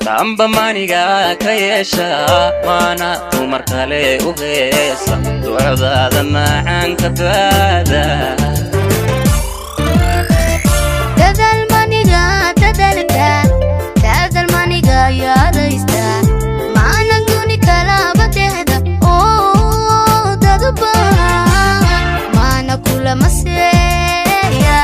Damba maniga ka yeesha, maana dumar kale u heesa, ducdaada macaanka baada. Dadaal maniga dadalka, dadaal maniga yaadaysta, maana duni kalaba dehda oo dadba maana kulama seeya.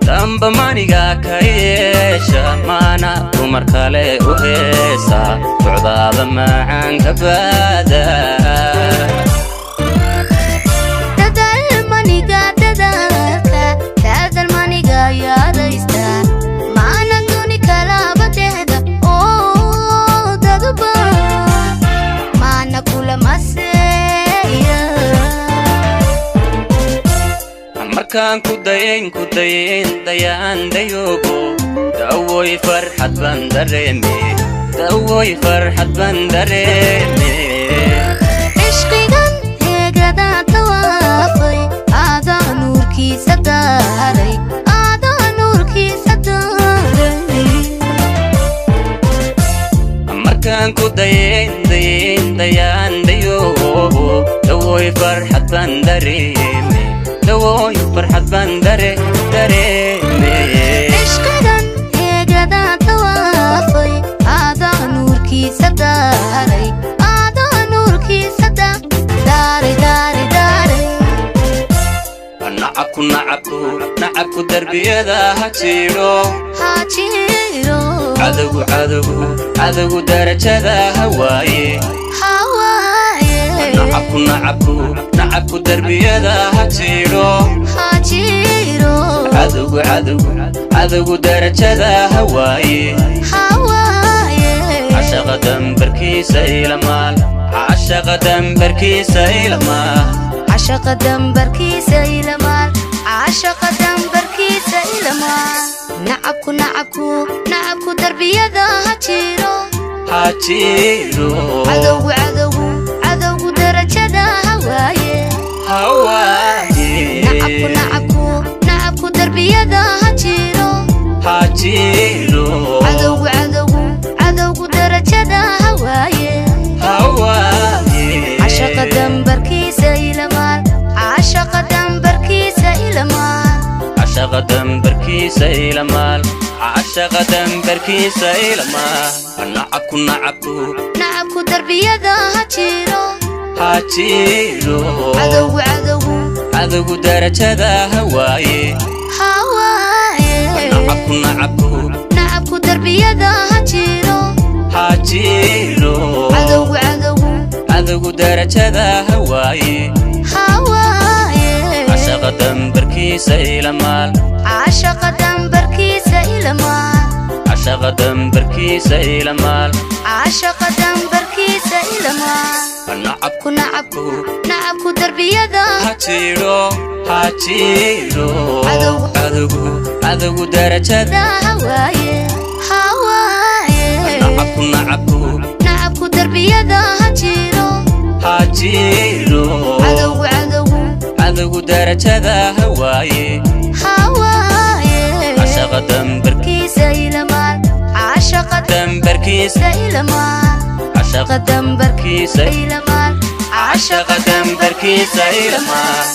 Damba maniga ka yeesha, maana dumar kale u heesa, ducdaada macaanka baada. Dadaal maniga dadalka, dadaal maniga yaadaysta, maana duni kalaba dehda oo dadba maana kulama seeya. Markaan ku dayayn, ku dayayn, dayaan dayoogo, dawoy farxad baan dareeme, dawoy farxad baan dareeme. Cishqigan heegada tawaafay, aadaa nuurkiisa daaray, aadaa nuurkiisa daaray. Markaan ku dayayn, dayayn, dayaan dayoogo, dawoy farxad baan dareeme, dawoy farxad baan dareeme. Cishqigan heegada tawaafay, aadaa nuurkiisa daaray, aadaa nuurkiisa daaray, daaray, daaray. Nacabku, nacabku, nacabku darbiyada ha jiidho. Ha jiro. Cadowgu, cadowgu, cadowgu darajada ha waaye. Hawaaye. Nacabku, nacabku, nacabku darbiyada ha jiidho. Ha jiro. Cadowgu, cadowgu, cadowgu darajada ha waaye. Hawaaye. Cashaqa dambarkiisa ilamaal, cashaqa dambarkiisa ilamaal. Cashaqa dambarkiisa ilamaal, cashaqa dambarkiisa ilamaal. Nacabku, nacabku, nacabku darbiyada ha jiro. Ha jiro. Cadowgu, cadowgu, cadowgu darajada ha waaye. Ha waaye. Nacabku, nacabku, nacabku darbiyada ha jiro. Ha jiro. Cadowgu, cadowgu, cadowgu darajada ha waaye. Ha waaye. Cashaqa dambarkiisa ilamaal, cashaqa dambarkiisa ilamaal. Cashaqa dambarkiisa ilamaal, cashaqa dambarkiisa ilamaal. Nacabku, nacabku, nacabku darbiyada ha jiro. Ha jiro. Cadowgu, cadowgu, cadowgu darajada ha waaye. Ha waaye. Nacabku, nacabku, nacabku darbiyada ha jiro. Ha jiro. Cadowgu, cadowgu, cadowgu darajada ha waaye. Ha waaye. Cashaqa dambarkiisa ilamaal. Cashaqa dambarkiisa ilamaal. Cashaqa dambarkiisa ilamaal. Cashaqa dambarkiisa ilamaal. Nacabku, ku nacabku, nacabku darbiyada ha jiro, ha jiro. Cadowgu. Cadowgu, cadowgu darajada ha waaye, ha waaye. Nacabku, nacabku, nacabku darbiyada ha jiro. Ha jiro. Cadowgu, cadowgu, cadowgu darajada ha waaye. Ha waaye. Cashaqa dambarkiisa kiisa ilamaal, cashaqa dambarkiisa ilamaal. Cashaqa dambarkiisa kiisa ilamaal. Cashaqa dambarkiisa ilamaal.